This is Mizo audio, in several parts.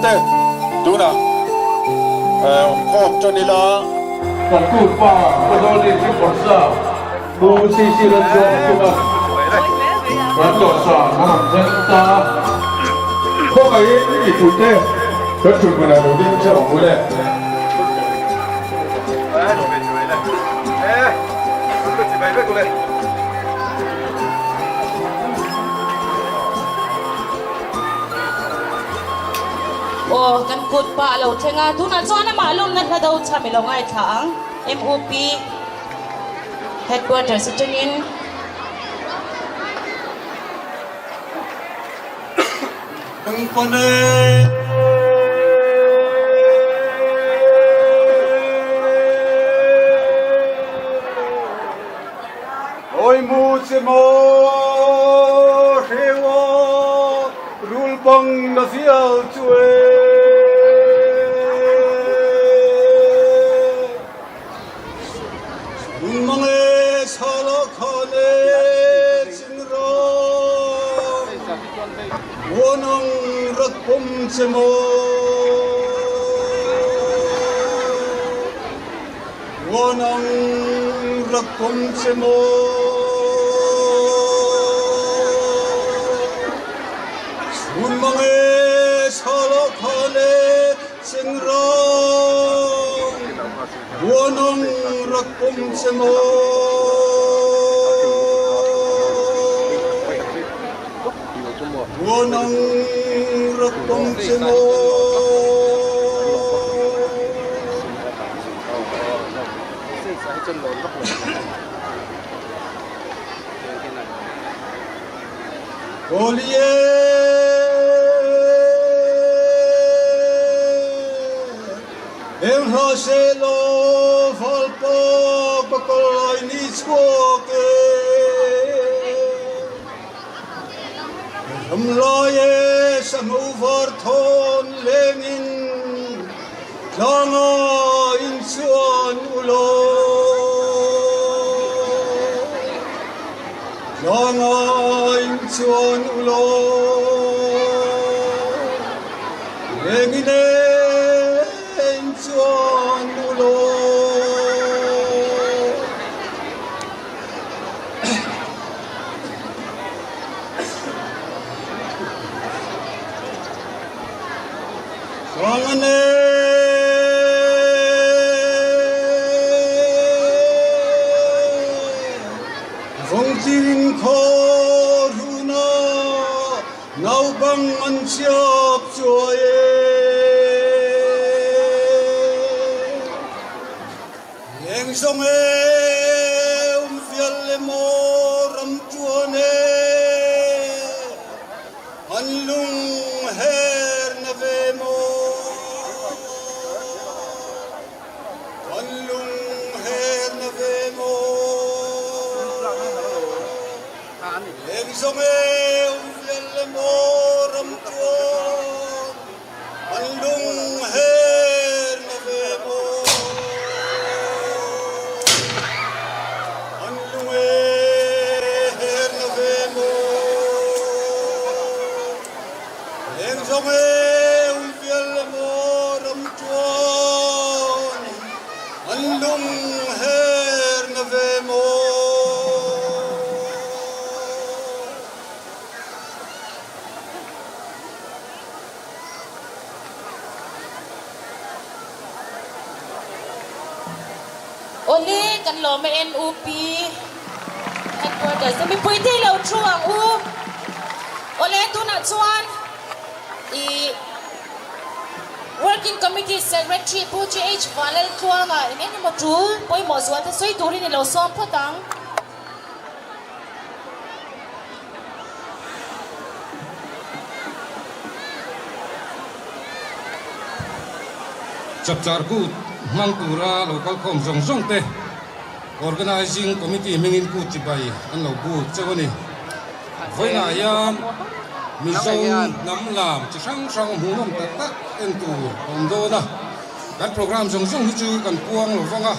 te tunah awmkhawm tan ila. Kan kut pa Khawzawl District Bawrhsa Pu CC Lalzuangkima kan dawhsan a rawn thleng ta a. Khawngaihin mipuite kan thuthmunah lo ding theuh ang u le. Aw, kan kut pa a lo thleng a, tunah chuan amah lawmna hla do chham i lo ngaithla ang. MUP Headquarters atangin. Oi mu che maw hrewa rul bang na vial chu e. Mang e sala khane chinra Wanang rak pom che maw Wanang rak pom che maw Chun mang e sala khane chingrang Wanang rak pom che maw Wanang rak pom che maw. Kolie Eng hla se law valpa ka kal lai ni chuak e Ram lai e sangho var thawn lengin Tlanga in chuan u law. Tlanga in chuan u law. Lengin in chuan u law. Tlangane Vongtirin khaw runa naupang an chiap chuai e. Leng zong e um vial le maw ram ṭuan e. An lung her na ve maw? An lung her na ve maw? Leng zong e um vial le maw ram tuan an lung her na ve maw? An lung her na ve maw? Leng zong e um vial le maw ram ṭuan an lung her na ve maw? Awle kan lawm e NUP headquarters a mipui te lo thu ang u. Awle tunah chuan i Working Committee Secretary Pu GH Vanlaltluanga eng eng emaw tul pawimawh zual te sawi turin i lo sawm phawt ang. Chapchar Kut hmang tura lo kalkhawm zawng zawng te Organising Committee hmingin Kut chibai an lo buk chauh a ni. Vawiinah hian Mizo hnam lam chi hrang hrang hmuhnawm tak tak en tur a awm dawn a, kan programme zawng zawng hi chu kan puang lo vang a.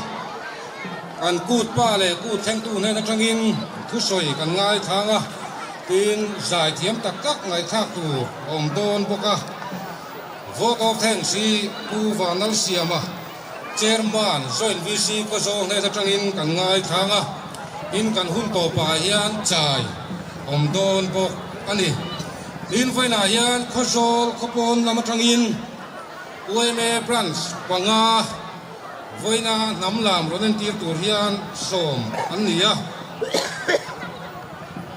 Kan kut pa leh kut thlengtu hnen atangin thusawi kan ngaithlang a, tin zaithiam tak tak ngaihthlak tur a awm dawn bawk a. Vote of thanks hi Pu Vanlalsiama, Chairman, Joint VC Khawzawl hnen atangin kan ngaithlang a, tin kan hun tawpah hian chai awm dawn bawk a ni. Tin vawiinah hian Khawzawl khawpawn lam atangin UMA Branch panga vawiina hnam lam rawn entir tur hian sawm an ni a.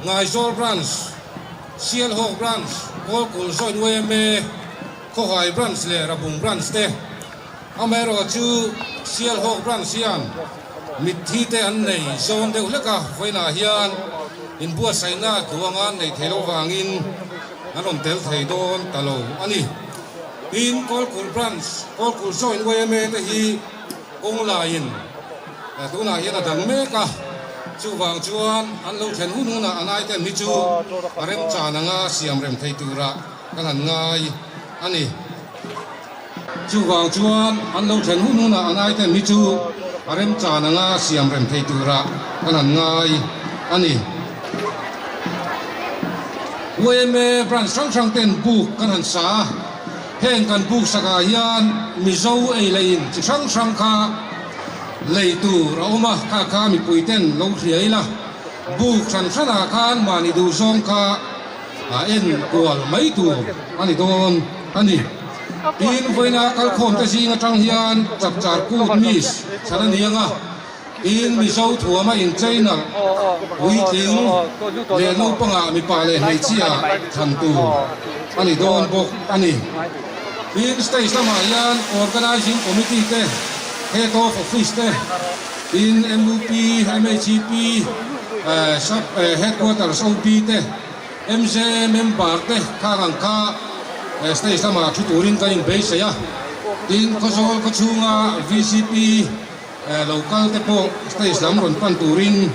Ngaizawl Branch, Sialhawk Branch, Kawlkulh Joint yma, Khawhai Branch leh Rabung Branch te. Amaherawh chu Sialhawk Branch hian mitthi te an nei zawn deuh hlek a, vawiinah hian inbuatsaihna duanga an neih theih loh vangin an rawn tel thei dawn ta lo a ni. Tin, Kawlkulh Branch, Kawlkulh Joint yma te hi kawng laiin tunah hian a dang mek a, chuvang chuan an lo thlen hun hunah an item hi chu a remchan anga siam rem thei turah kan han ngai a ni. Chuvang chuan an lo thlen hun hunah an item hi chu a remchan anga siam rem thei turah kan han ngai a ni. Yma branch hrang hrang ten buk kan han sa a, heng kan buk sakah hian Mizo ei leh in chi hrang hrang kha lei tur a awm a, kha kha mipui ten lo hria ila, buk hran hranah khan mahni duhzawng kha a en kual mai tur a ni dawn a ni. Tin, vawiina kalkhawmte zing atang hian Chapchar Kut Miss chhan a ni ang a, tin Mizo thuama inchei nalh puitling leh naupangah mipa leh hmeichhia thlan tur a ni dawn bawk a ni. Tin, stage lamah hian Organising Committee te, Head of Office te, tin MUP, MHEP, Sub Headquarters OP te, MZA member te khang ang kha stage lamah thu turin kan inbeisei a, tin Khawzawl khawchhunga vcp lo kal te pawh stage lam rawn pan turin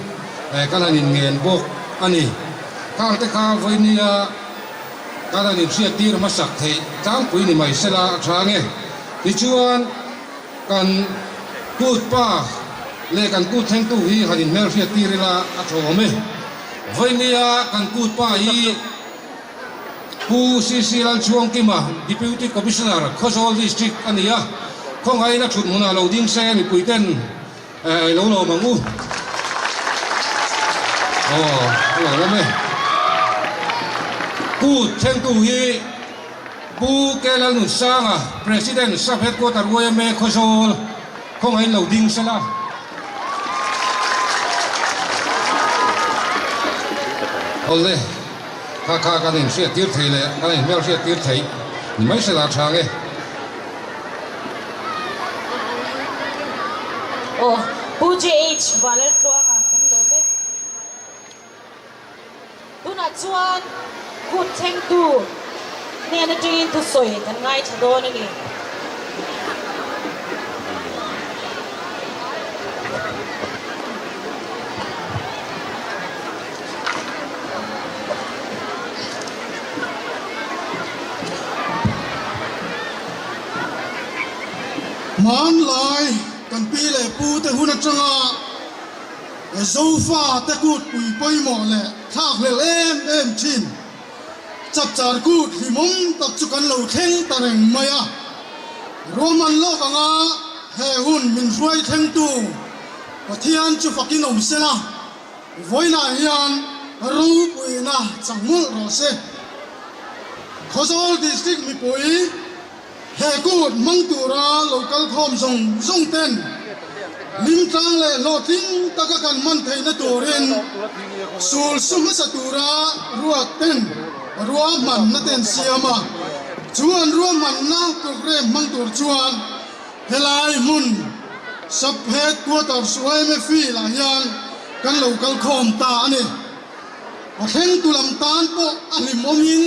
kan han inngen bawk a ni. Khang te kha vawinia kan han inhriattir hmasak theih tlangpui ni mai sela a tha nge. Tichuan. Kan kut pa leh kan kut thlengtu hi han inhmelhriat tir ila a tha awm e. Vawinia kan kut pa hi Pu CC Lalchhuangkima, Deputy Commissioner, Khawzawl District a ni a, khawngaihin a thut hmunah lo ding se mipuiten lo lawm ang u. Aw, a lo awm e. Kut thlengtu hi Pu K Lalnunsanga, President, Sub Headquarter yma Khawzawl, khawngaihin lo ding sela. Awle, kha kha kan inhriat tir thei leh kan inhmel hriat tir thei ni mai sela a tha nge. Aw, Pu JH Vanlaltluanga kan lawm e. Tunah chuan kut thlengtu hnen atangin thusawi kan ngaithla dawn a ni. Hmanlai kan pi leh pu te hun atanga Zofa te kut pui pawimawh leh thlakhlelh em em thin. Chapchar kut hlimawm tak chu kan lo thleng ta reng mai a. Ruahman lawk anga he hun min hruai thlengtu Pathian chu fakin awm sela, vawiinah hian ropuina chang mawlh rawh se. Khawzawl District mipui. He kut hmang tura lo kal khawm zawng zawng ten hlimtlang leh hlawhtling taka kan hman theihna turin sul su hmasa tura ruat ten ruahmanna te an siam a, chu an ruahmanna programme hmang tur chuan helai hmun Sub Headquarters yma Field ah hian kan lo kal khawm ta a ni. A thlengtu lam tan pawh a hlimawmin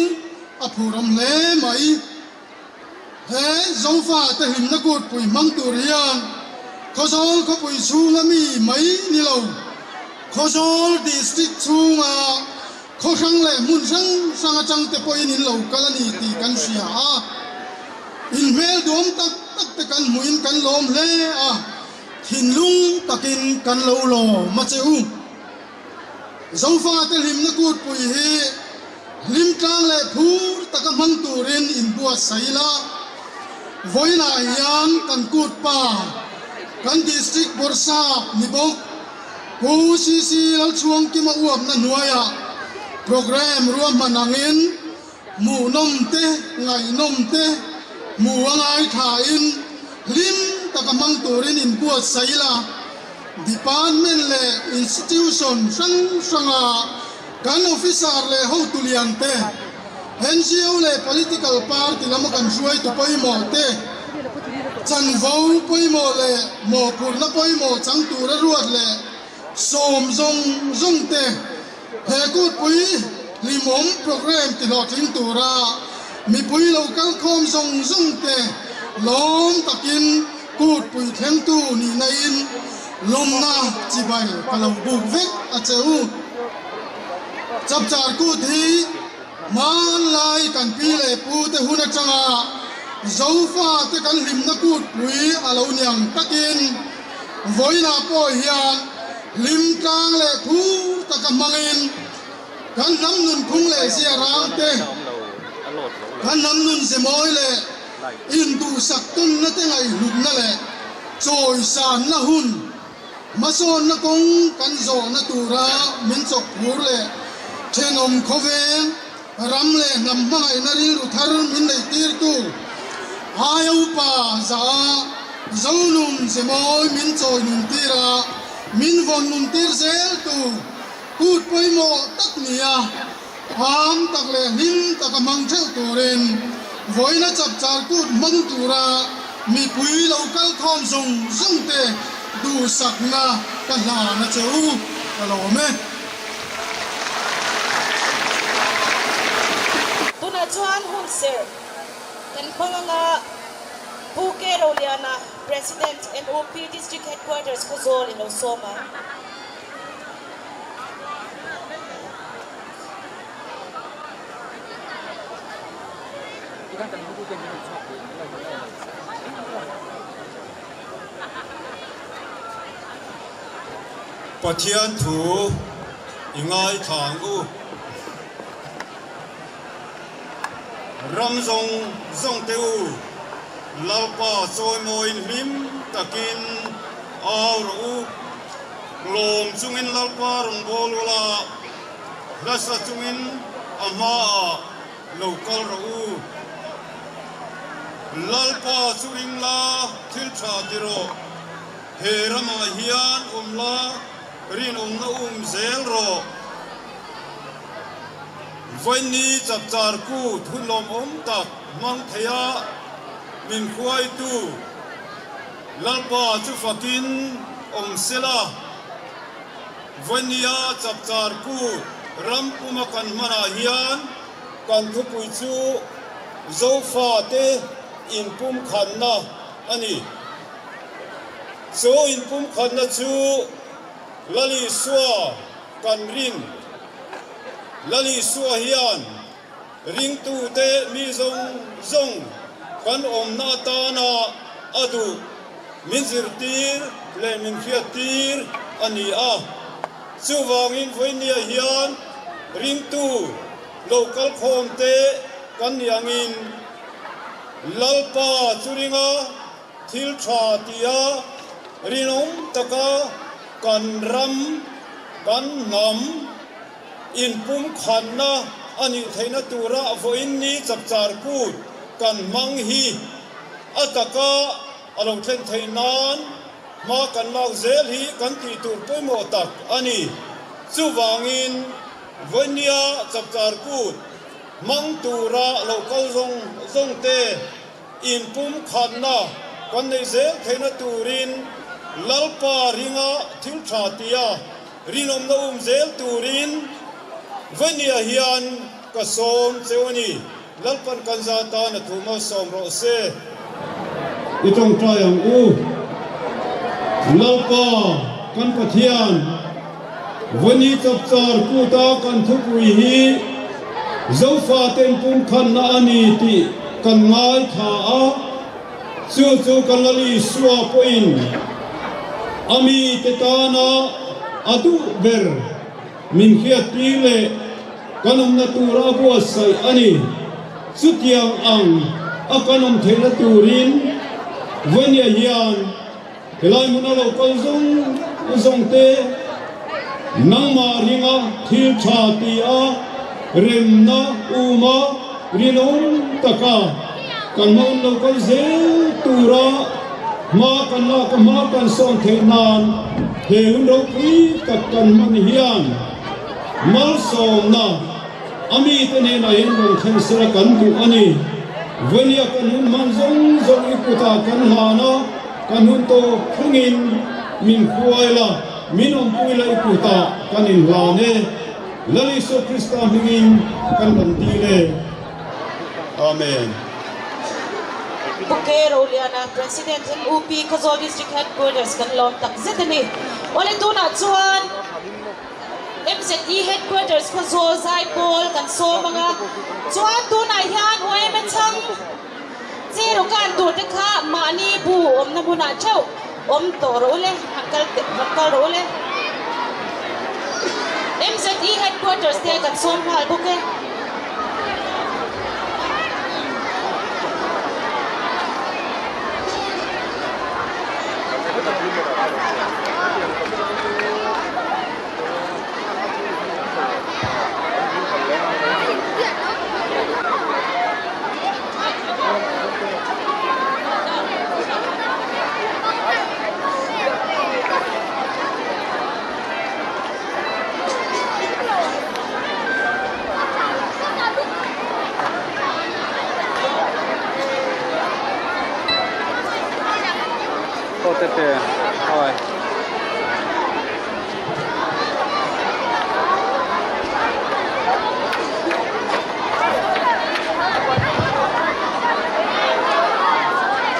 A phurawm hle mai. He Zofa te hlimna kutpui hmang tur hian Khawzawl khawpui chhunga mi mai ni lo, Khawzawl District chhunga khaw hrang leh hmun hrang hrang atang te pawhin in lo kal a ni tih kan hria a. In hmel duam tak tak te kan hmuhin kan lawm hle a, thinlung takin kan lo lawm a che u. Zofa te hlimna kutpui hi hlimtlang leh phur taka hmang turin inbuatsaih ila. Vawiinah hian kan kut pa, kan District Bawrhsap ni bawk Pu CC Lalchhuangkima uapna hnuaiah programme ruahman angin hmuhnawm te, ngaihnawm te hmu a ngaithlain hlim taka hmang turin inbuatsaih ila. Department leh institution hrang hranga kan officer leh hotu lian te, NGO leh political party lama kan hruaitu pawimawh te, chanvo pawimawh leh mawhphurhna pawimawh chang tura ruat leh sawm zawng zawng te he kutpui hlimawm programme tihlawhtling tura mipui lo kalkhawm zawng zawng te lawm takin kutpui thlengtu nihna in lawmna chibai ka lo buk vek a che u. Chapchar kut hi hmanlai kan pi leh pu te hun atanga Zofa te kan hlimna kutpui a lo niang takin vawiinah pawh hian hlim tlang leh phur taka hmangin kan hnam nunphung leh zia rang te, kan hnam nun zemawi leh induhsak tawnna te ngaihhlutna leh chawisanna hun Hmasawnna kawng kan zawhna tura min chawk phur leh thenawm khawveng, ram leh hnam hmangaihna rilru thar min neihtirtu aia upa zaha Zonun Zemawi min chawi nuntir a, min vawn nuntir zeltu kut pawimawh tak nia Am tak leh hlim taka hmang theuh turin vawiina chapchar kut hmang tura mipui lo kal khawm zawng zawng te duhsakna ka hlan a che u, ka lawm e. Tunah chuan hun serh kan hmang anga Pu K. Roliana, President, MOP District Headquarters Khawzawl in lo sawm ang. Pathian thu i ngaithla ang u. Ram zawng zawng te u, Lalpa chawimawiin hlim takin au rawh u. Lawm chungin Lalpa rawn bawl ula, hlasa chungin a hmaah lo kal rawh u. Lalpa chu ring la, thil tha ti rawh. He ramah hian awm la, rinawmna um zel rawh. Vawiinni chapchar kut hun lawmawm tak hmang theia min hruaitu Lalpa chu fakin awm sela, Vawinia chapchar kut ram puma kan hmanah hian kan thupui chu Zofate inpumkhatna a ni. Chu inpumkhatna chu Lal Isua kan rin. Lal Isua hian Ringtute mi zawng zawng kan awmna atana a duh min zirtir leh min hriattir a ni a. Chuvangin vawinia hian ringtu lo kalkhawmte kan nih angin Lalpa chu ringa thil tha tia rinawm taka kan ram, kan hnam, Inpumkhatna a nih theihna tura vawiin ni chapchar kut kan hmang hi a taka a lo thlen theih nan hma kan lak zel hi kan tih tur pawimawh tak a ni. Chuvangin vawinia chapchar kut hmang tura lo kal zawng zawng te inpumkhatna kan neih zel theihna turin Lalpa ringa thil tha tia Rinawmna um zel turin Vania hian ka sawm cheu a ni. Lalpan kan za tan a thu malsawm rawh se. I tawngtai ang u. Lalpa kan Pathian, Vani chapchar kuta kan thupui hi Zofaten pumkhanna a ni tih kan ngaithla a. Chu chu kan Lal Isua pawhin a mite tana a duh ber min hriattir leh kan awmna tura a buatsaih a ni. Chutiang ang a kan awm theihna turin Vania hian helai hmuna lo kal zawng zawng te nangmah ringa thil tha ti a remna uma rinawm taka kan hma un lo kal zel tura hma kan lak a hma kan sawn theih nan he hun ropui tak kan hman hian malsawmna A mite hnenah hian rawn thlen sela kan duh a ni. Vawnia kan hun hman zawng zawng i kutah kan hlan a, kan hun tawp thlengin min hruai la, min awmpui la i kutah kan inhlan e. Lal Isua Krista hmingin kan rawn dil e. Amen. Pu K. Roliana, President MUP Khawzawl District Headquarters kan lawm tak zet a ni. Awle tunah chuan. MZE Headquarters Khawzawl Zaipawl kan sawm ang a, chuan tunah hian YMA chhang zero kan tur te kha mahni bu awmna hmunah theuh awm tawh rawh u le, han kal han kal rawh u le. MZE Headquarters te kan sawm nghal bawk e.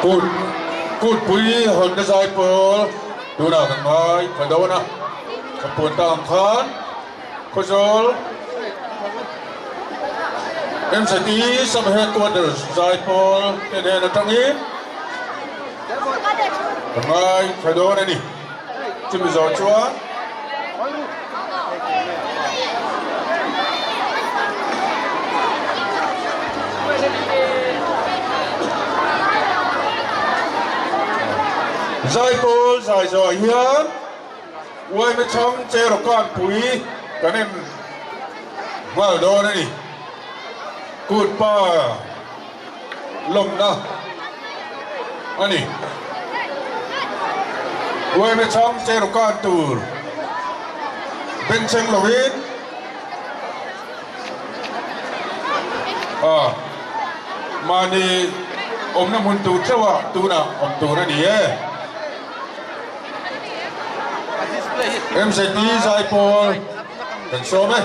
Kut kutpui hawnna zai pawl tunah kan ngai thla dawn a, ka puan ta ang khan Khawzawl MZT Sub Headquarters zai pawl te hnen atangin ka ngai thla dawn a ni. Chumi zawh chuan Zaipawl zai zawh hian Uaime chhang Cherokan pui kan en nghal dawn a ni. Kut pa lawmna a ni. Uaime chhang Cherokan tur bengchheng lovin a mahni awmna hmun tur theuhah tunah awm tur a ni e. MZP Zaipawl kan sawm e.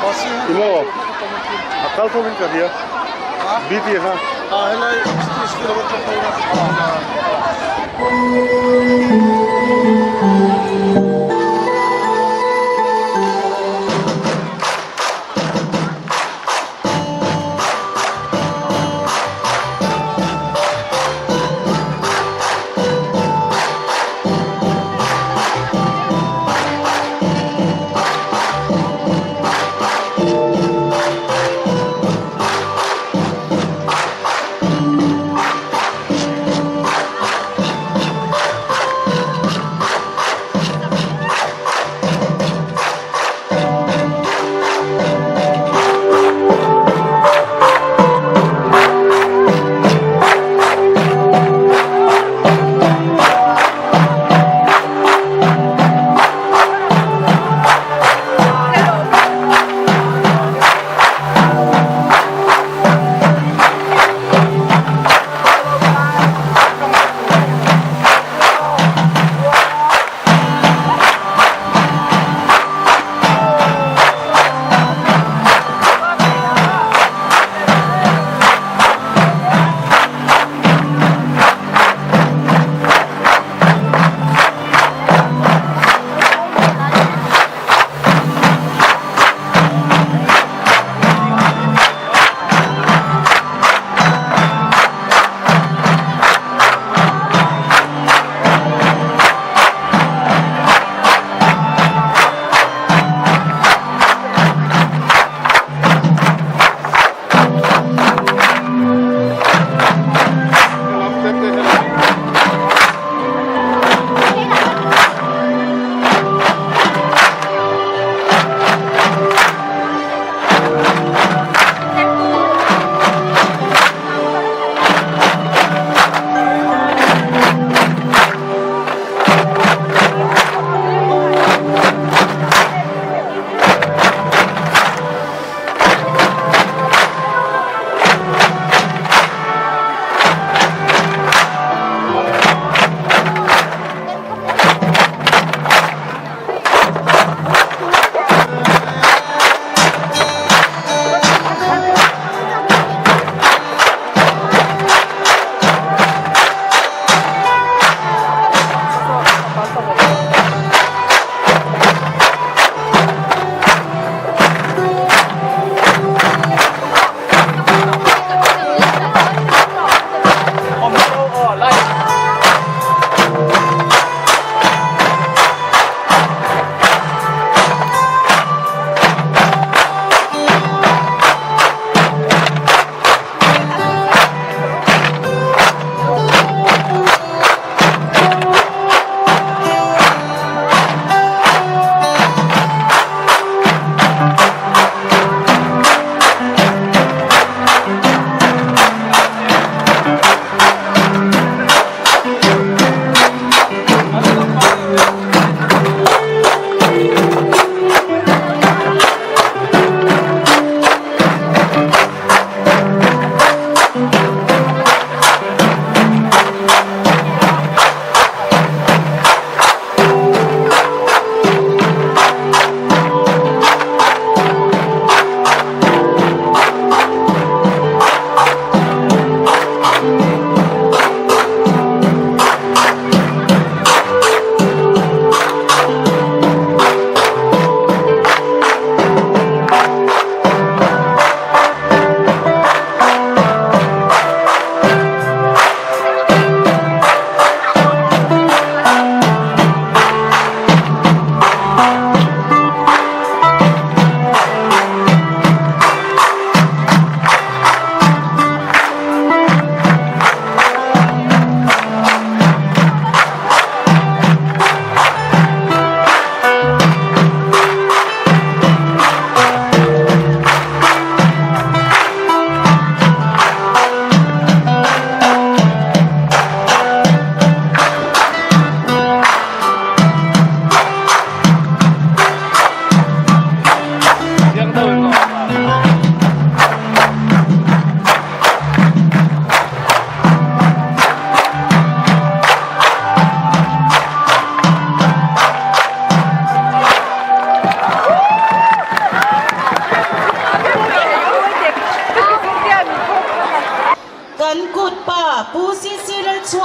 Emaw a kal tho in ka hria BT kha.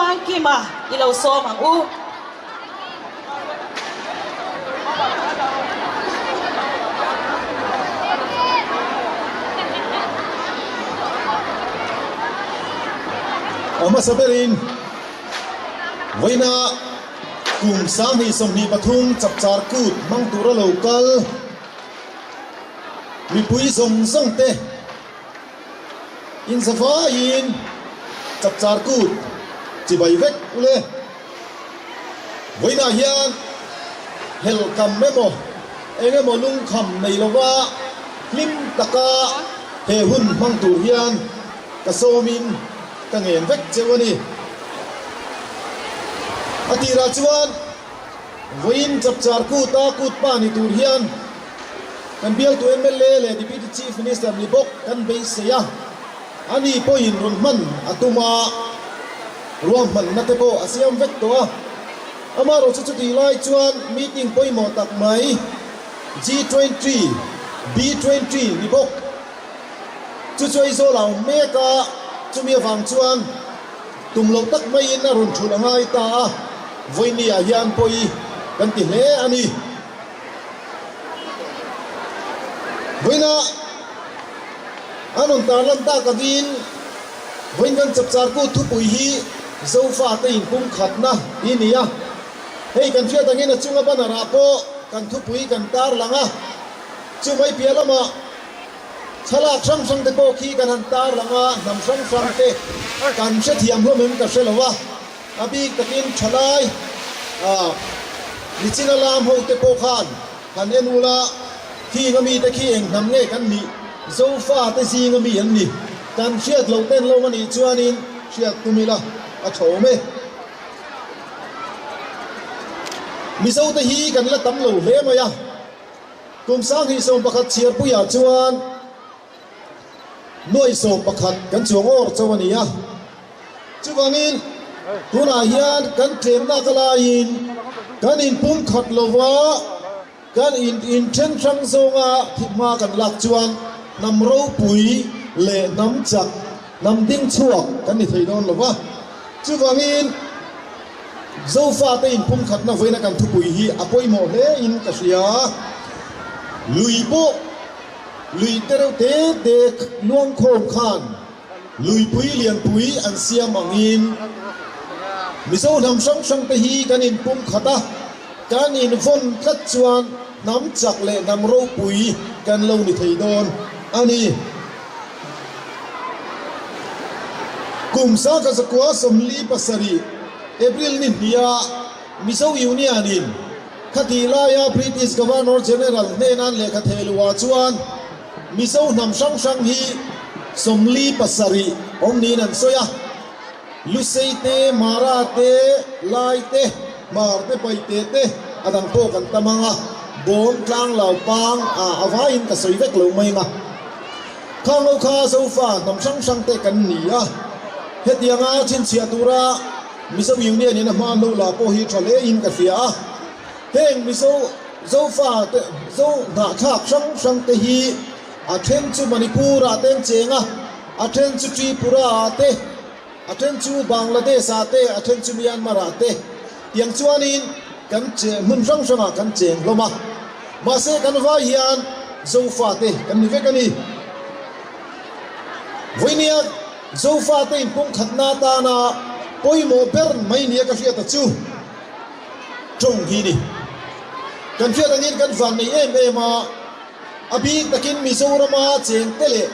Laltluangkima i lo sawm ang u. A hmasa berin vawiina kum 2023 chapchar kut hmang tura lo kal mipui zawng zawng te inzavaiin chapchar kut chibai vek ule. Vawiinah hian helhkam emaw eng emaw lungkham nei lova hlim taka he hun hmang tur hian ka sawmin ka ngen vek cheu a ni. A tirah chuan vawiin chapchar kuta kut pa ni tur hian kan bialtu mla leh Deputy Chief Minister ni bawk kan beisei a, ani pawhin rawn hman a tum a. Ruahmanna te pawh a siam vek tawh a, amaherawhchu chutih lai chuan meeting pawimawh tak mai G20, B20 ni bawk chu chu Aizawl a awm mek a, chumi avang chuan tum loh tak maiin a rawn thulh a ngai ta a, vawiini ah hian pawi kan ti hle a ni. Vawiina an rawn tarlan tak angin. Vawiin kan chapchartu thupui hi Zofate inpumkhatna i ni a. Hei kan hriat angin a chunga banner ah pawh kan thupui kan tar lang a. Chu mai piah lamah thlalak hrang hrang te pawh khi kan han tar lang a, hnam hrang hrang te kan hrethiam hlawm em ka hre lo a. A bik takin thalai ah Nichina lam ho te pawh khan Han en ula, khing a mite khi eng hnam nge kan nih? Zofa te zing a mi an ni. Kan hriat loh ten lo a nih chuanin hriat tum ila a tha awm e. Mizo te hi kan la tam lo hle mai a, kum 2011 chhiarpuiah chuan nuai 11 kan chuang awr chauh a ni a. Chuvangin, tunah hian kan tlemnak laiin kan inpumkhat lova kan in inthen hrang zawnga thihma kan lak chuan hnam ropui leh hnam chak, hnam ding chhuak kan ni thei dawn lova. Chuvangin, Zofate inpumkhatna vawiina kan thupui hi a pawimawh hlein ka hria. Lui pawh lui te reuh te te luangkhawm khan Luipui lianpui an siam angin Mizo hnam hrang hrang te hi kan inpum khat a, kan invawn tlat chuan hnam chak leh hnam ropui kan lo ni thei dawn a ni. Kum 1947 April ni hnia Mizo Union-in khatih laia British Governor General hnenan lehkha thehluah chuan, Mizo hnam hrang hrang hi 47 awm niin an sawi a, Lusei te, Mara te, Lai te, Hmar te, Paite te a dang pawh kan tam ang a, Bawm tlang lau pang a a vaiin ka sawi vek lo mai ang a. Khang lo kha Zofa hnam hrang hrang te kan ni a, hetianga chhinchhiah tura Mizo Union in a hman lo la pawh hi tha hlein ka hria a. Heng Mizo Zofa te Zo hnahthlak hrang hrang te hi a then chu Manipur ah te an cheng a, a then chu Tripura ah te, a then chu Bangladesh ah te, a then chu Myanmar ah te tiang chuanin kan cheng hmun hrang hrang ah kan cheng hlawm a. Mahse kan vai hian Zofa te kan ni vek a ni. Vawinia Zofa te inpumkhatna atana pawimawh ber mai nia ka hriat a chu. Tawng hi ni. Kan hriat angin kan van nei em em a, a bik takin Mizorama chengte leh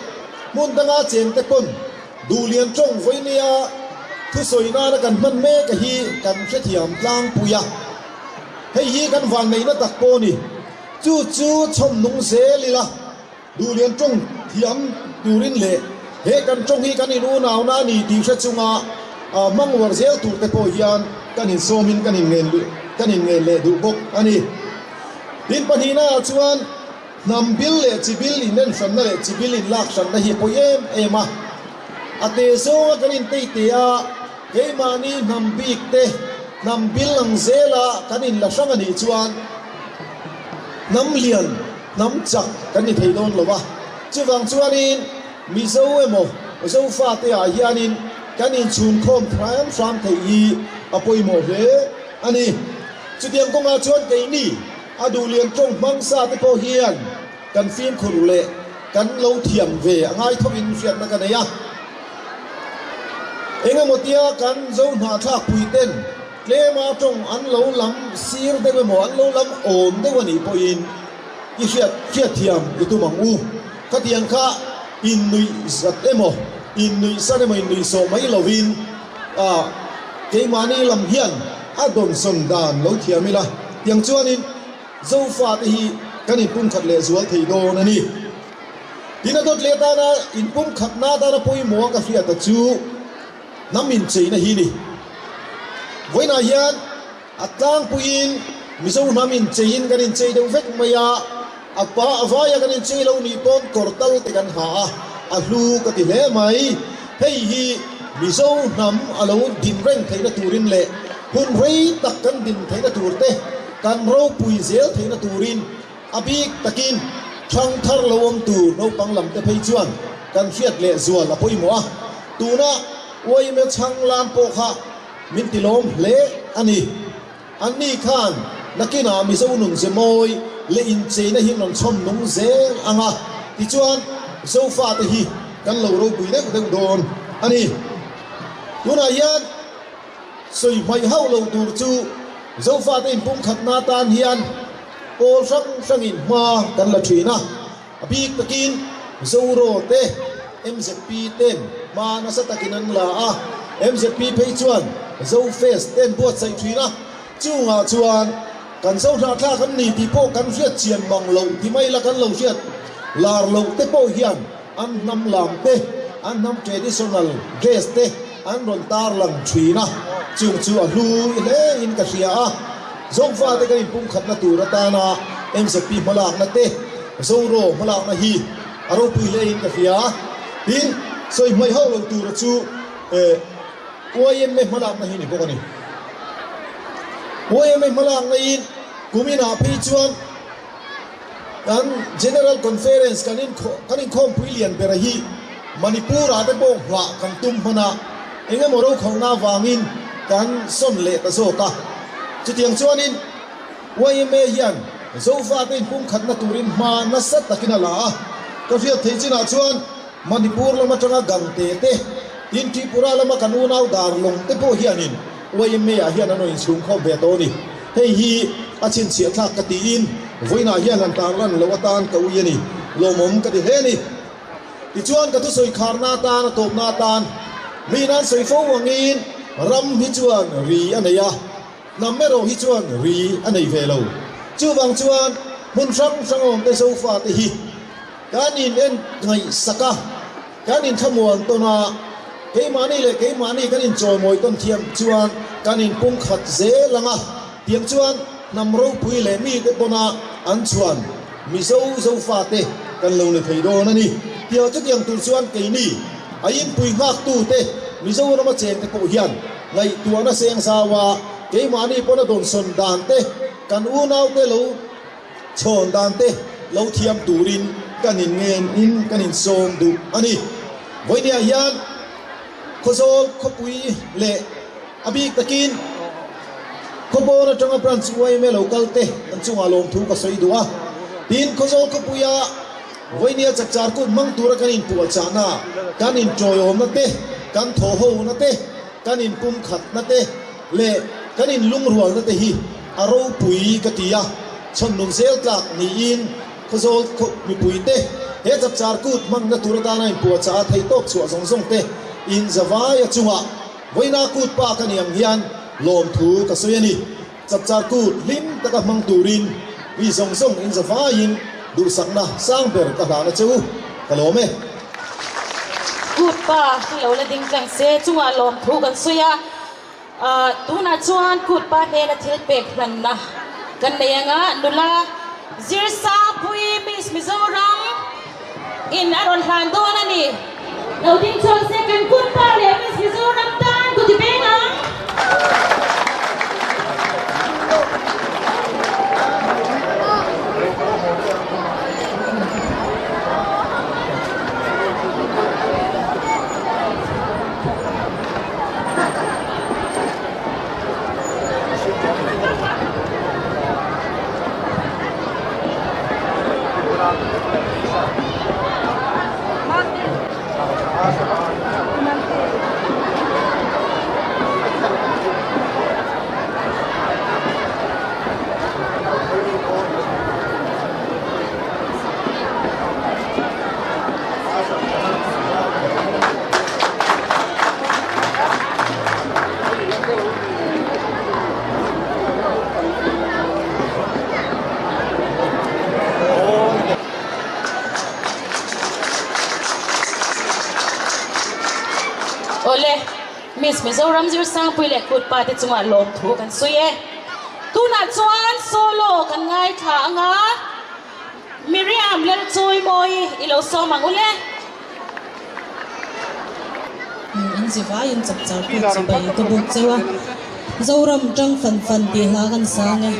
hmun danga chengte pawn Duhlian tawng vawinia thusawi nana kan hman mek a hi kan hrethiam tlangpui a. Hei hi kan van neihna tak pawh a ni. Chu chu chhawm nung zel ila. Duhlian tawng thiam turin leh he kan tawng hi kan in unauna a ni tih hre chunga hmang uar zel tur te pawh hian kan insawmin kan inngen kan inngen leh duh bawk a ni. Tin pahnihna ah chuan hnam bil leh chi bil inenhranna leh chi bil inlak hranna hi a pawi em em a. A te zawnga kan intei te a, keimahni hnam bik te hnam bil ang zela kan inla hrang a nih chuan hnam lian, Hnam chak kan ni thei dawn lo a, chuvang chuanin Mizo emaw Zofate ah hianin kan inchhunkhawm hram hram theih hi a pawimawh hle a ni. Chutiang kawngah chuan keini a duhlian tawng hmang sa te pawh hian kan fimkhur leh kan lo thiam ve a ngai thovin hriatna ka nei a. Engemaw tia kan zo hnahthlak pui ten tlema tawng an lo lam sir deuh emaw an lo lam awm deuh a nih pawhin i hriat hriatthiam i tum ang u. Khatiang kha innuih zat emaw innuih san emaw innuih sawh mai lovin ah keimahni lam hian a dawnsawn dan lo thiam ila tiang chuanin Zofate hi kan inpumkhat leh zual thei dawn a ni. Tin a dawt leh tana inpumkhatna atana pawimawh a ka hriata chu hnam incheina hi ni. Vawiinah hian a tlangpuiin Mizo hnam incheiin kan inchei deuh vek mai a, a pa a vaia kan inchei lo nih pawn kawr tal te kan ha a, a hlu ka ti hle mai. Hei hi Mizo hnam a lo din reng theihna turin leh hun rei tak kan din theihna tur te, kan ropui zel theihna turin a bik takin thlang thar lo awm tur naupang lam te phei chuan kan hriat leh zual a pawimawh a, tuna uaime chhang lam pawh kha min ti lawm hle a ni. Anni khan nakinah Mizo nun ze mawi leh incheina hi rawn chhawm nung zel ang a, tichuan Zofate hi kan lo ropui deuh deuh dawn a ni. Tunah hian. Sawi hmaih hauh lo tur chu Zofate inpumkhatna atan hian pawl hrang hrangin hma kan la thin a, a bik takin Zoro te, MZP ten hma nasa takin an la a, MZP phei chuan Zofest ten buatsaih thin a, chungah chuan kan Zo hnahthlak an ni tih pawh kan hriat chian mang loh ti mai la kan lo hriat lar loh te pawh hian An hnam lam te, an hnam traditional dress te an rawn tarlang thin a, chung chu a hlu hle in ka hria a. Zofate kan inpumkhatna tur atana MZP hmalakna te, Zoro hmalakna hi a ropui hle in ka hria a. Tin, sawi hmaih hauh lo tura chu YMA hmalakna hi ni bawk a ni. YMA hmalakna in kum inah phei chuan, Kan General Conference kan kan inkhawmpui lian bera hi Manipur ah te pawh nghah kan tum hman a, eng emaw rokhawlhna avangin kan sawn leh ta zawk a. Chutiang chuanin YMA hian Zofate inpumkhatna turin hma nasa takin a la a, ka hriat theih chinah chuan Manipur lam atanga Gangte te, tin Tripura lama kan unau Darlawng te pawh hianin YMA ah hian an rawn inchhungkhawm ve tawh a ni. Hei hi a chhinchhiah thlak ka tiin vawiinah hian han tarlan loh atan ka ui a ni. Lawmawm ka ti hle a ni. Tichuan ka thusawi kharna atan a tawpna atan miin an sawi fo angin ram hi chuan ri a nei a, hnam erawh hi chuan ri a nei ve lo. Chuvang chuan hmun hrang hrang awmte Zofate hi kan in en ngaihsak a. Kan inthlamuan tawn a, keimahni leh keimahni kan inchawimawi tawn thiam chuan kan inpumkhat zel ang a, tiang chuan hnam ropui leh mite pawna an chhuan Mizo Zofate kan lo ni thei dawn a ni. Tiang chutiang tur chuan keini a inpui nghaktute Mizorama chengte pawh hian ngaihtuahna seng zau a, keimahni pawna dawnsawn dan te kan unaute lo Chhawn dan te lo thiam turin kan in ngen in kan in sawm duh a ni. Vawinia hian Khawzawl khawpui leh a bik takin Khawpawn atanga branch yma lo kal te an chungah lawmthu ka sawi duh a. Tin, Khawzawl khawpuia Vawinia chakchar kut hmang tura kan inpuahchahna, kan inṭawiawmna te, kan thawhhona te, kan inpumkhatna te leh kan inlungrualna te hi a ropui ka ti a, chhawnlung zel tlak niin Khawzawl khaw mipuite he chapchar kut hmangna tur atana inpuahchah a theih tawk chhuah zawng zawng te in zavai a chungah vawiina kut pa ka ni ang hian lawmthu ka sawi a ni. Chapchar kut hlim taka hmang turin mi zawng zawng in zavaiin duhsakna sang ber ka hlahna che u ka lawm e. Kut pa hi lo la ding tlang se chungah lawmthu kan sawi a. Tunah chuan kut pa hnena thil pek hlanna kan nei anga nula Zirsangpui Miss Mizoram in a rawn hlan dawn a ni. Lo ding chhuak se kan kut pa leh Miss Mizoram tan ku ti veng ang. Miss Mizoram Zirsangpui leh Kutpa te chungah lawmthu kan sawi e. Tunah chuan solo kan ngaithla anga Miriam Lalchawimawi i lo sawm ang u le. In zivaiin chapchar kut chibai ka buk cheu a, Zoram tang fan fan tih hla kan sang e.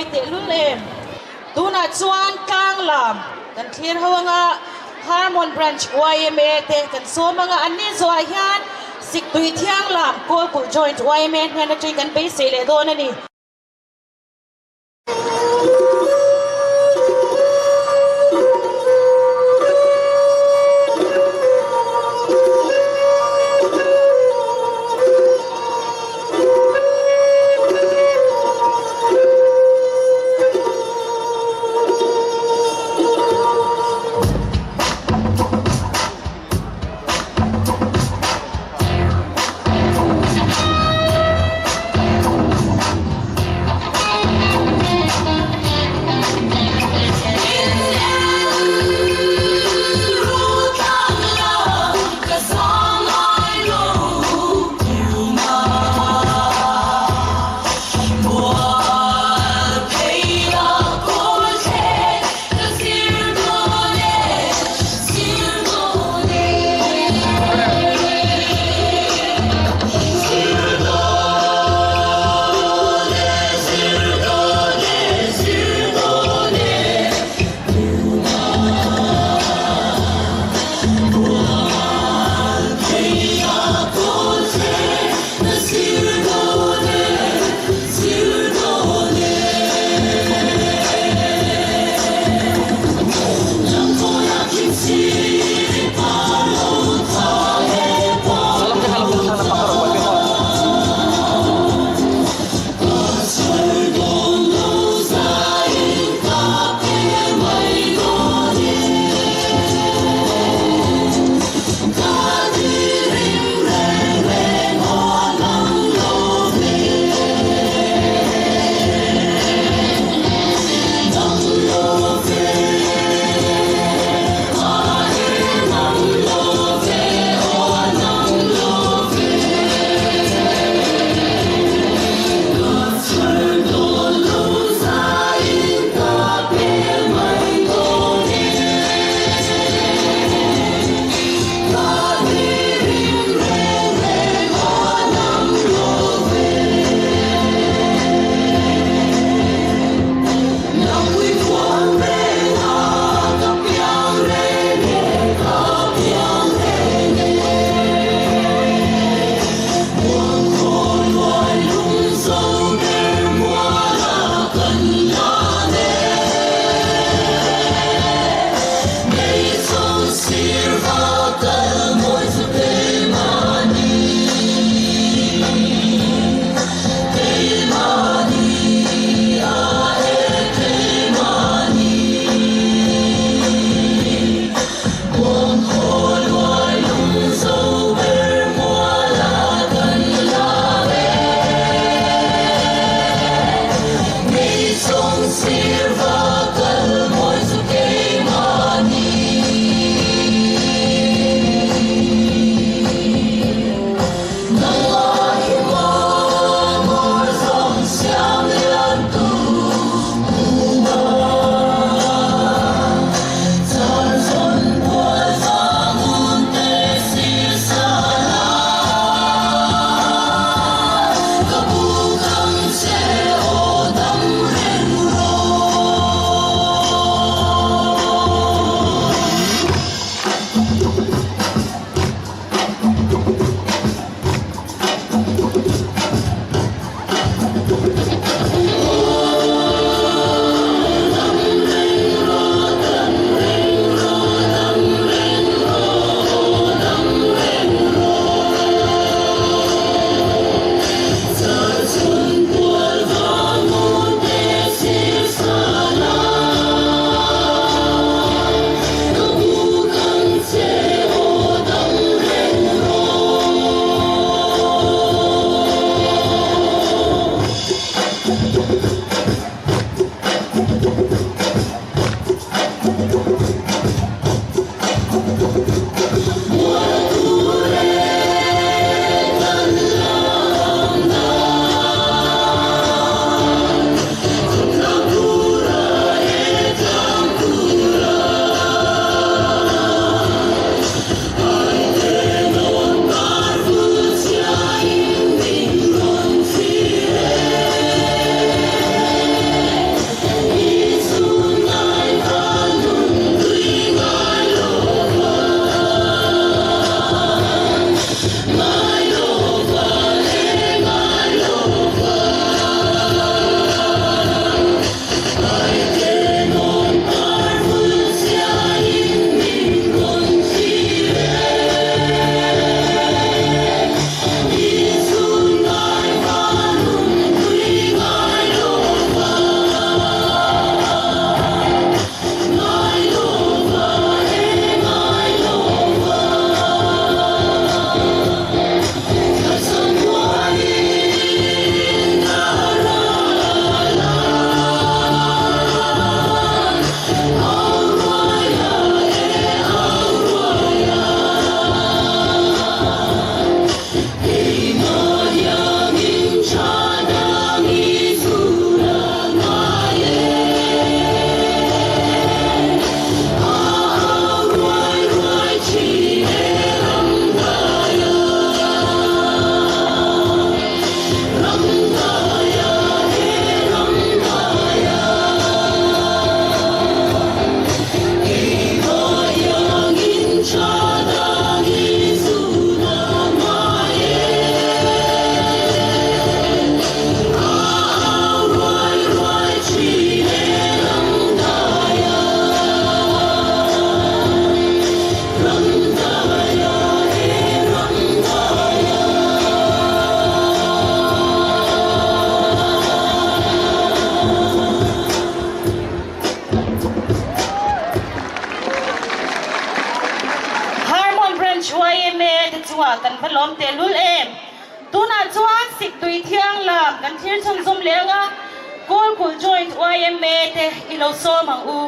mawi tehlul em! Tunah chuan tlang lam kan thlir ho anga Harmon Branch yma te kan sawm anga anni zawhah hian Siktui Thianglam Kawlkulh Joint yma hnen atangin kan beisei leh dawn a ni. chungah kan va lawm tehlul em. Tunah chuan Siktui Thianglam kan thlir chhunzawm leh anga Kawlkulh Joint yma te i lo sawm ang u.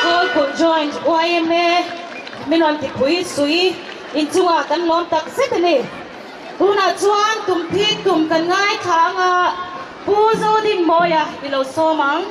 Kawlkulh Joint yma min rawn ti phui sui inchungah kan lawm tak zet a ni. Tunah chuan tum phit tum kan ngaithla anga Pu Zodinmawia i lo sawm ang.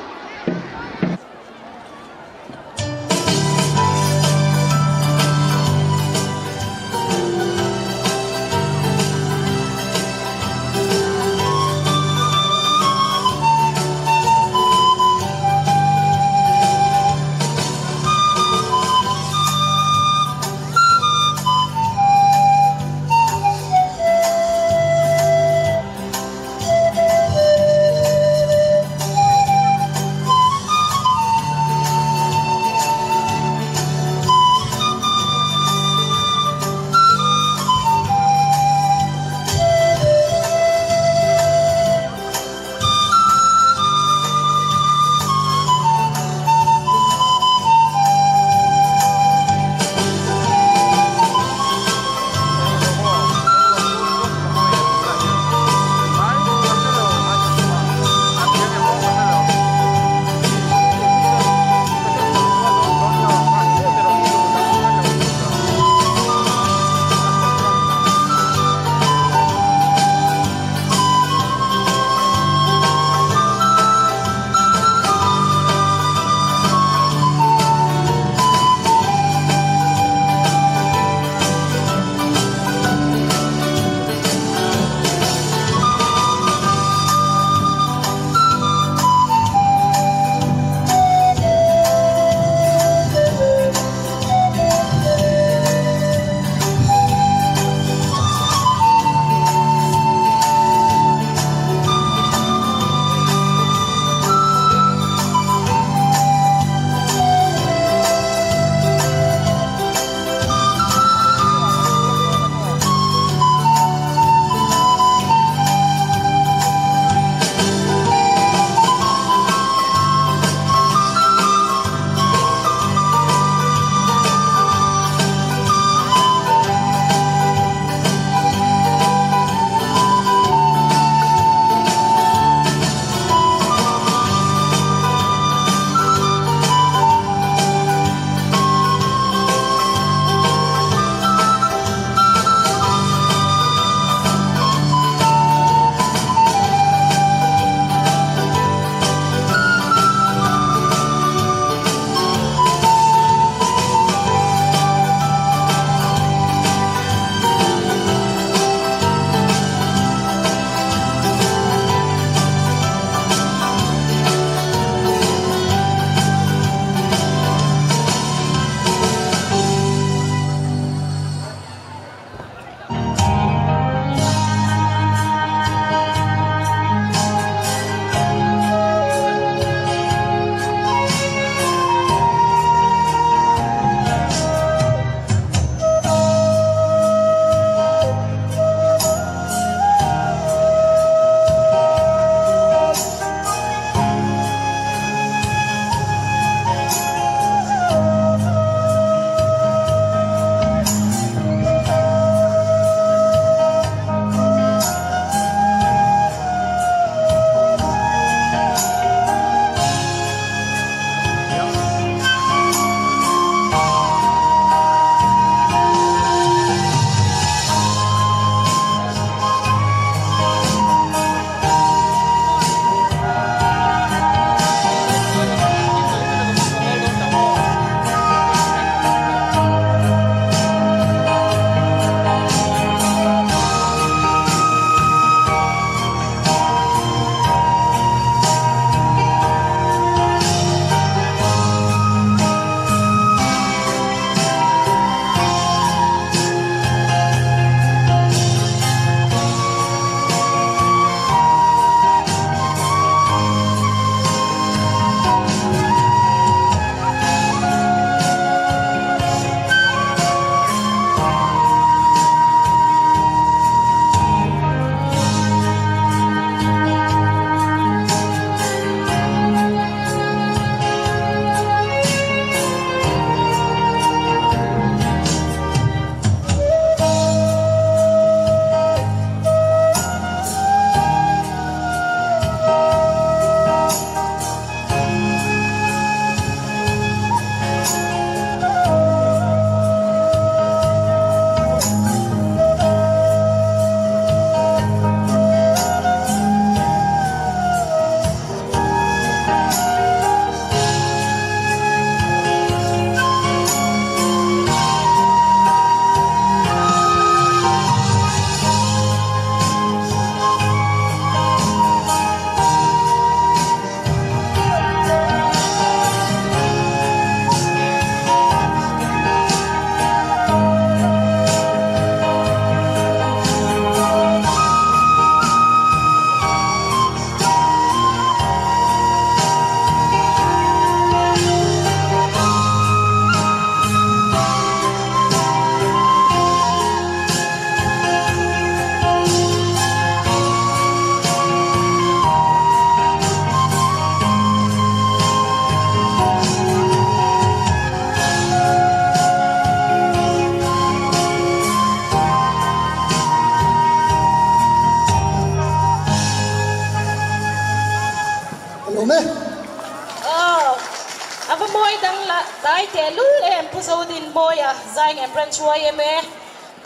mawi dang la dai teh lul em Pu Zodinmawia Zaingen Branch yma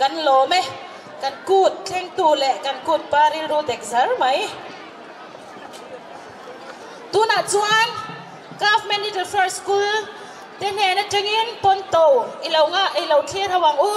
kan lawm e. Kan kut thlengtu leh kan kut pa rilru dek zar mai. Tunah chuan Government Little Flower School te hnen atangin pawnto i lo ngah i lo thlir ho ang u.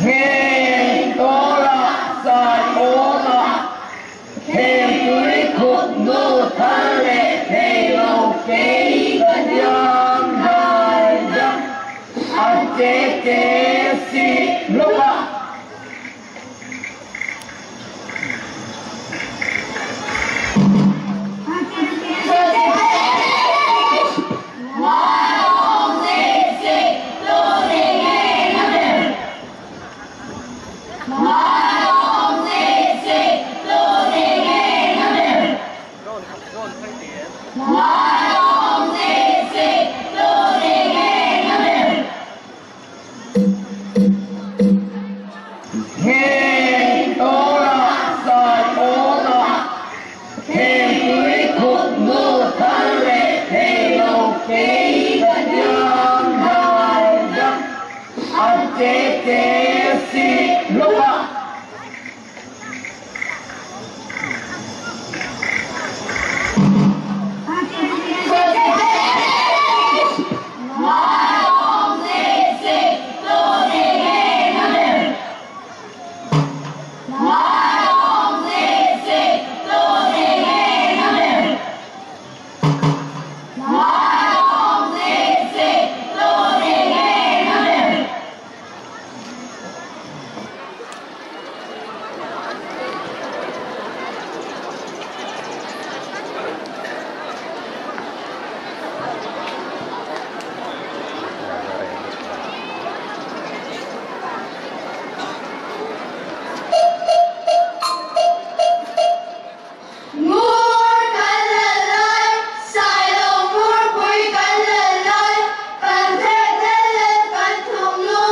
Heng tawlah Saiawnah Thengtui khut nu thar leh thei lo kei ka hniam dai dam a che che si hlawk a. Heng tawlah Saiawnah Thengtui khut nu thar leh thei lo kei ka hniam dai dam a che che si hlawk a. Ngur kan lal lai, Sailo Ngurpui kan lal lai, kan theh tel lel kan thunglu,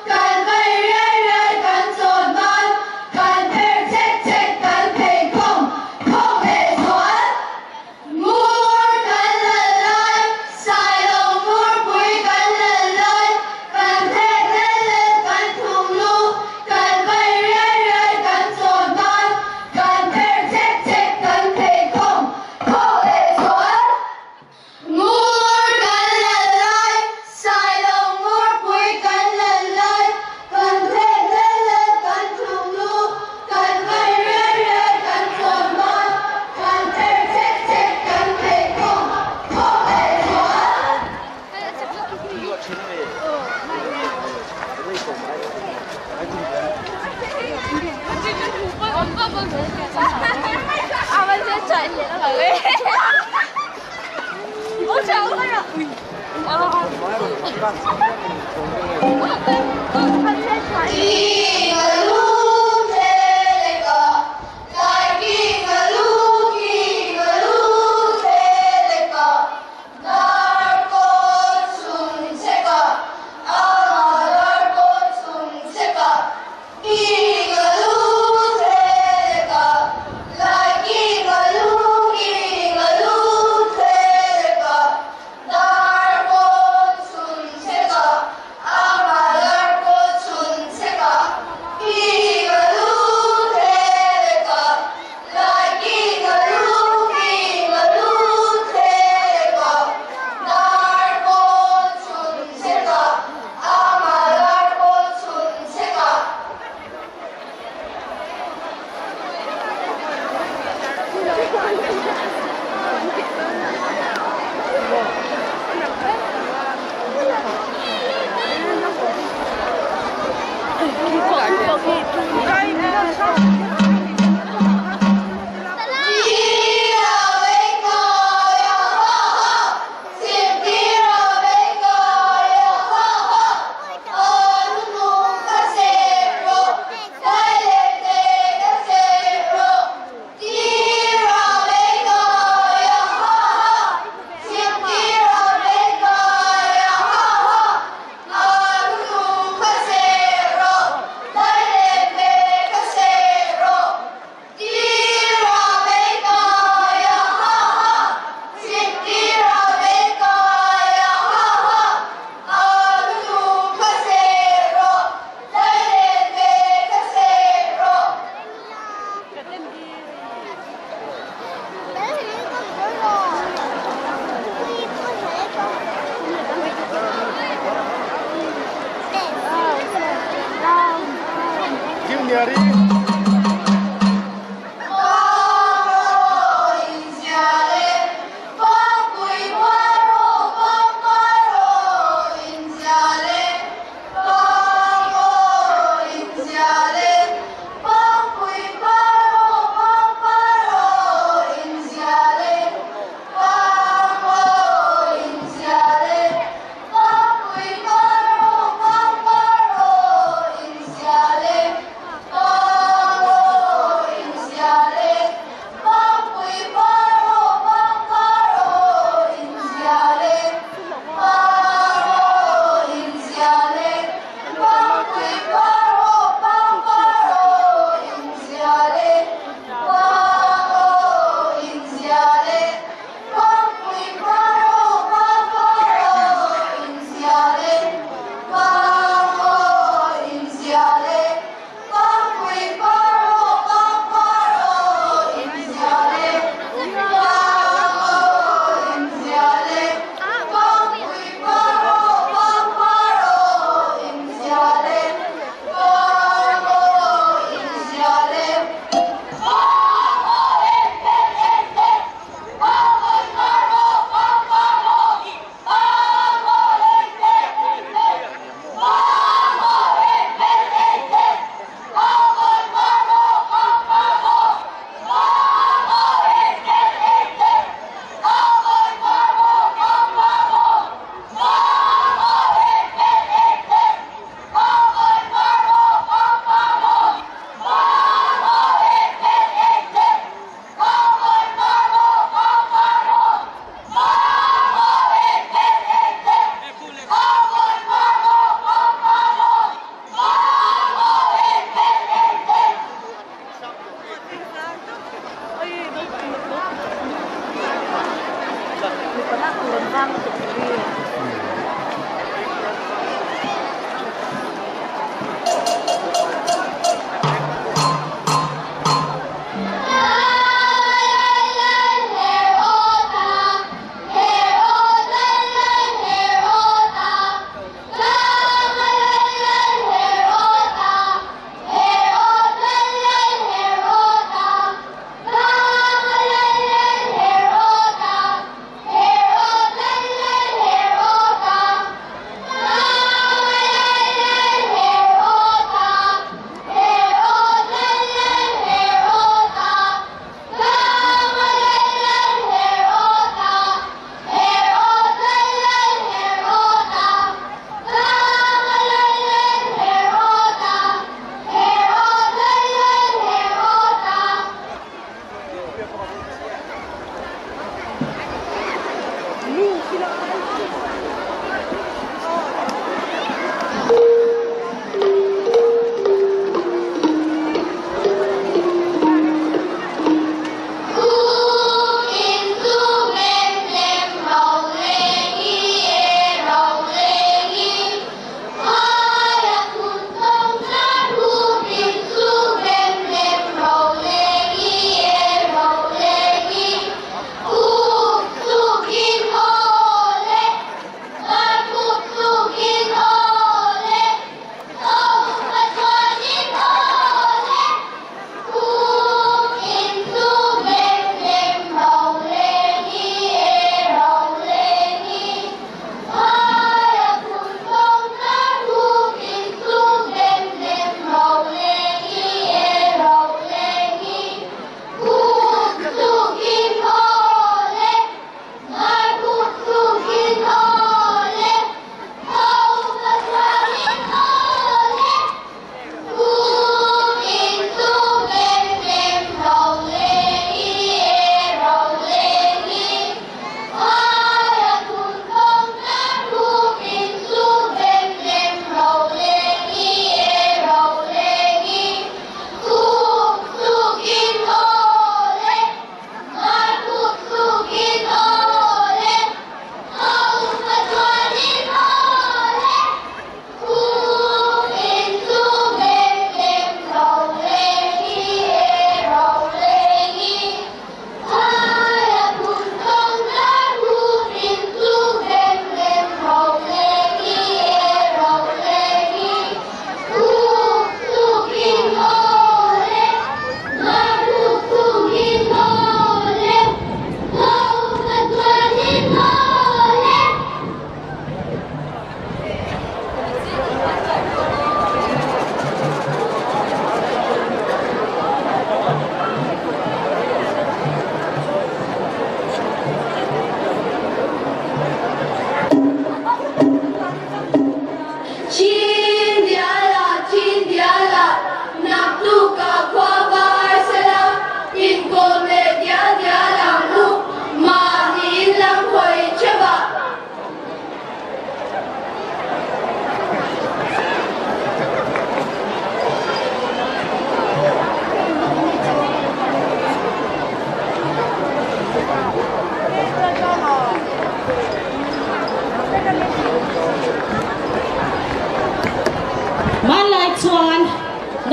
kan vai riai riai kan chawn ban, kan pher chek chek kan pheikhawm, khawm leh zual. Ngur kan lal lai, Sailo Ngurpui kan lal lai, kan theh tel lel kan thunglu, kan vai riai riai kan chawn ban, Kan pher chek chek kan pheikhawm khawk leh zual. Ngur kan lal lai, Sailo ngurpui kan lal lai, kan theh hlel hlel kan thunglu, kan vai riai riai kan chawn ban, kan pher chek chek kan pheikhawm khawk leh zual.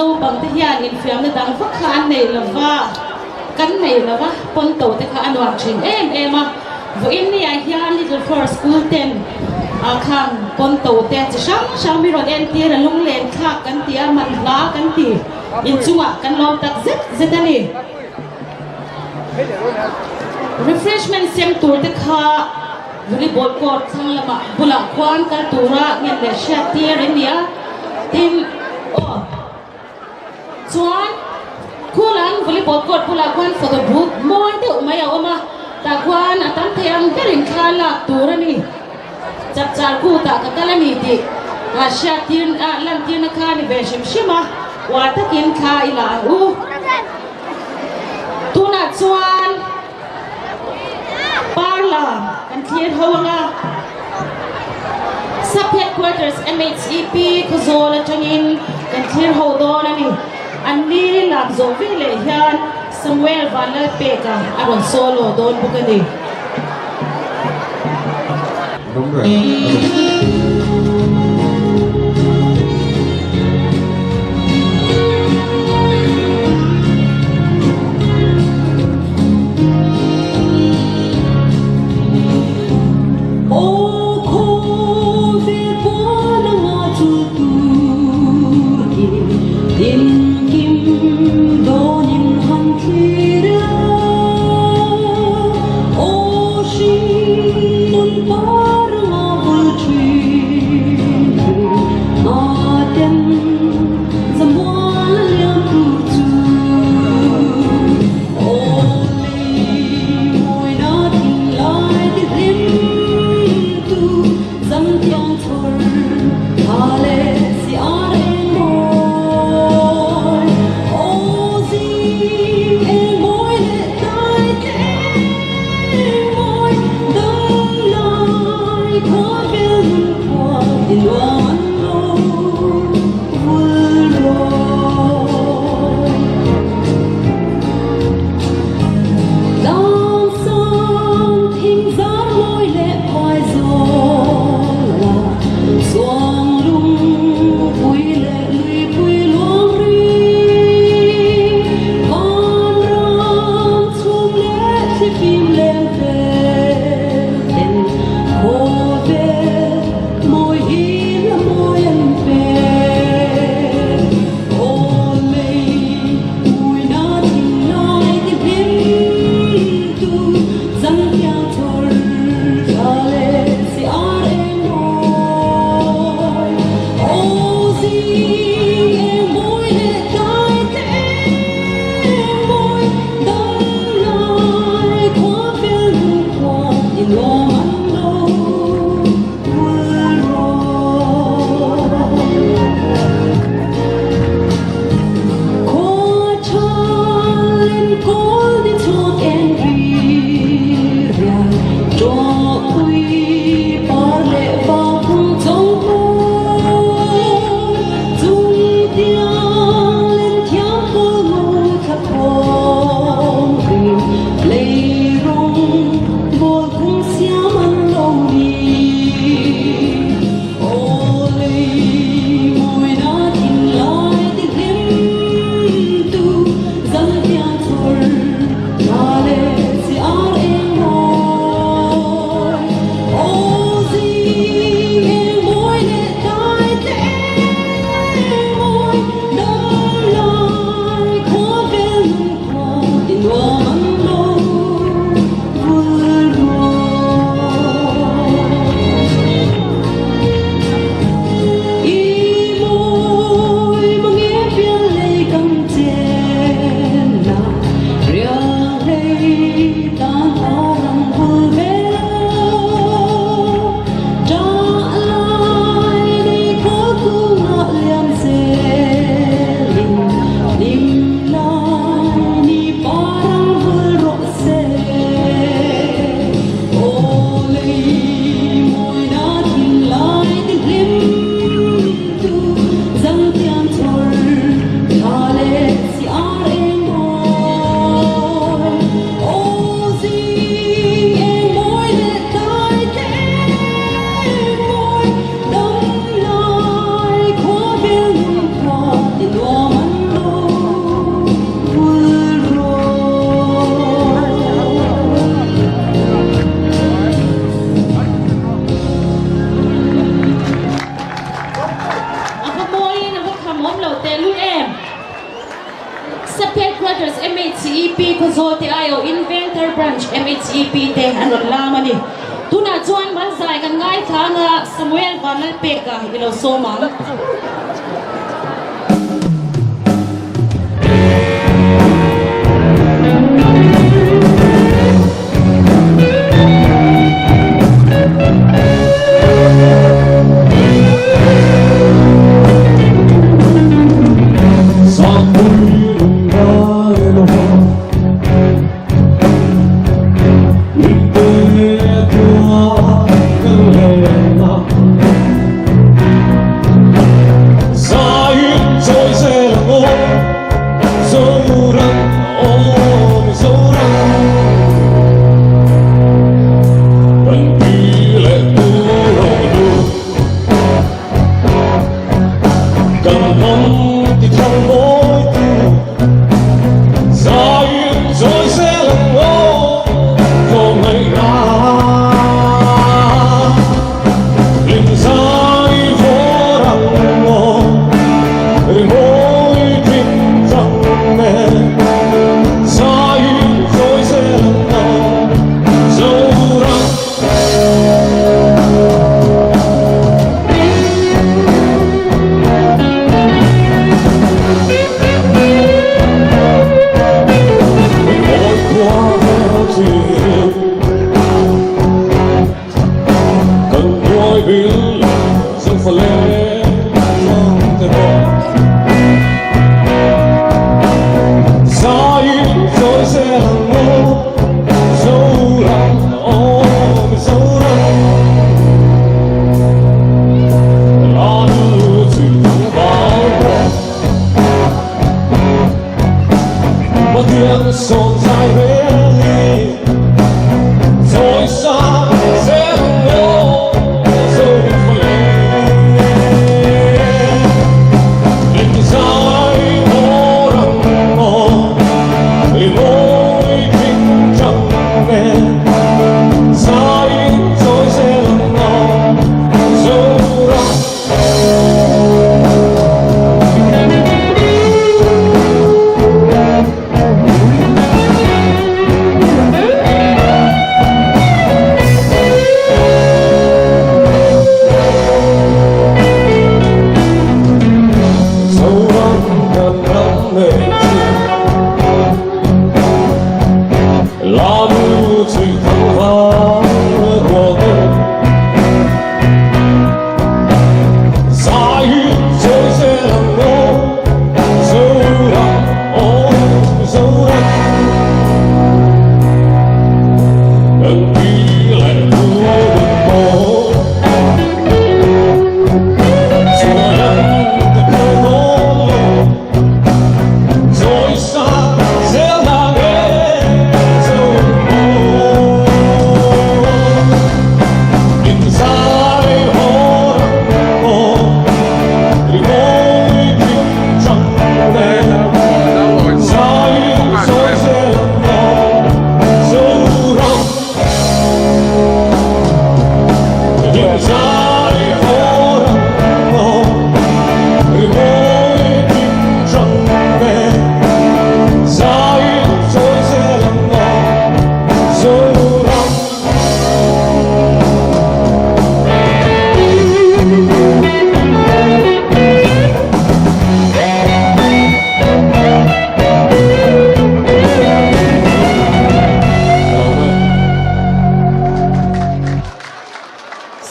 Naupang te hian infiamna dang vak kha an nei lo va, kan nei lo va, pawnto te kha a nuam thin em em a. Vawiin ni ah hian Little Flower School ten ah khan pawnto te chi hrang hrang mi rawn entir a, lunglen thlak kan ti a, man hla kan ti inchungah kan lawm tak zet zet a ni. Refreshment sem tur te kha volleyball court thlang lamah bulah khuan kal tura ngen leh hriat tir an ni a, tin aw chuan khulan volleyball court bulah khuan photo booth mawi deuh mai a awm a, tah khuan a tam thei ang berin thla lak tur a ni. Chapchar kutah ka kal a ni tih hriat tir lan tirna kha a ni ve hrim hrim a, uar takin thla i la ang u. Tunah chuan Parla kan thlir ho ang a, Sub Headquarters MHEP Khawzawl atangin kan thlir ho dawn a ni. An ni lak zawh veleh hian Samuel Vanlalpeka a rawn solo dawn bawk a ni. Sub Headquarters MHEP Khawzawl te aiawhin Vengthar Branch MHEP te an rawn lam a ni. Tunah chuan Malzai kan ngaithla anga Samuel Vanlalpeka i lo sawm ang.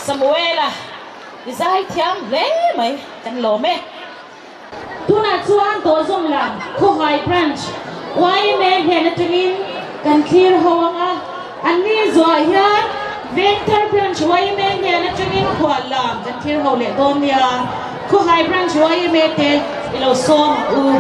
Samuela i zai thiam hle mai kan lawm e. Tunah chuan Dawhzawm lam Khawhai Branch yma hnen atangin kan thlir ho ang a, an ni zuah hian Vengthar Branch yma hnen atangin khual lam kan thlir ho leh dawn nia. Khawhai Branch yma te i lo sawm ang u.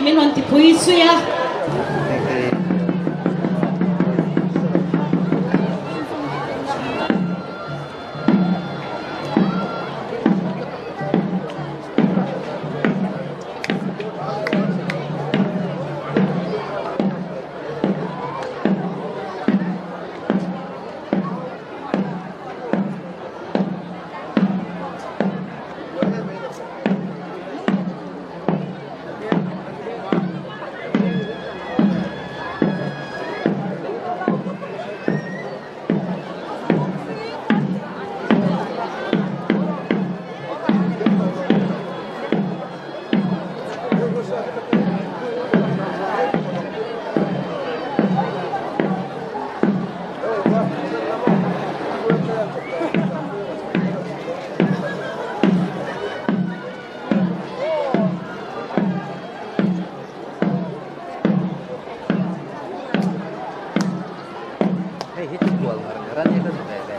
min rawn ti phui zui a. Hei hi chu kual ngar ngar a nia ka duh ve ve.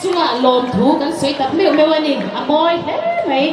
chungah lawmthu kan sawi tak meuh meuh a ni, a mawi hle mai.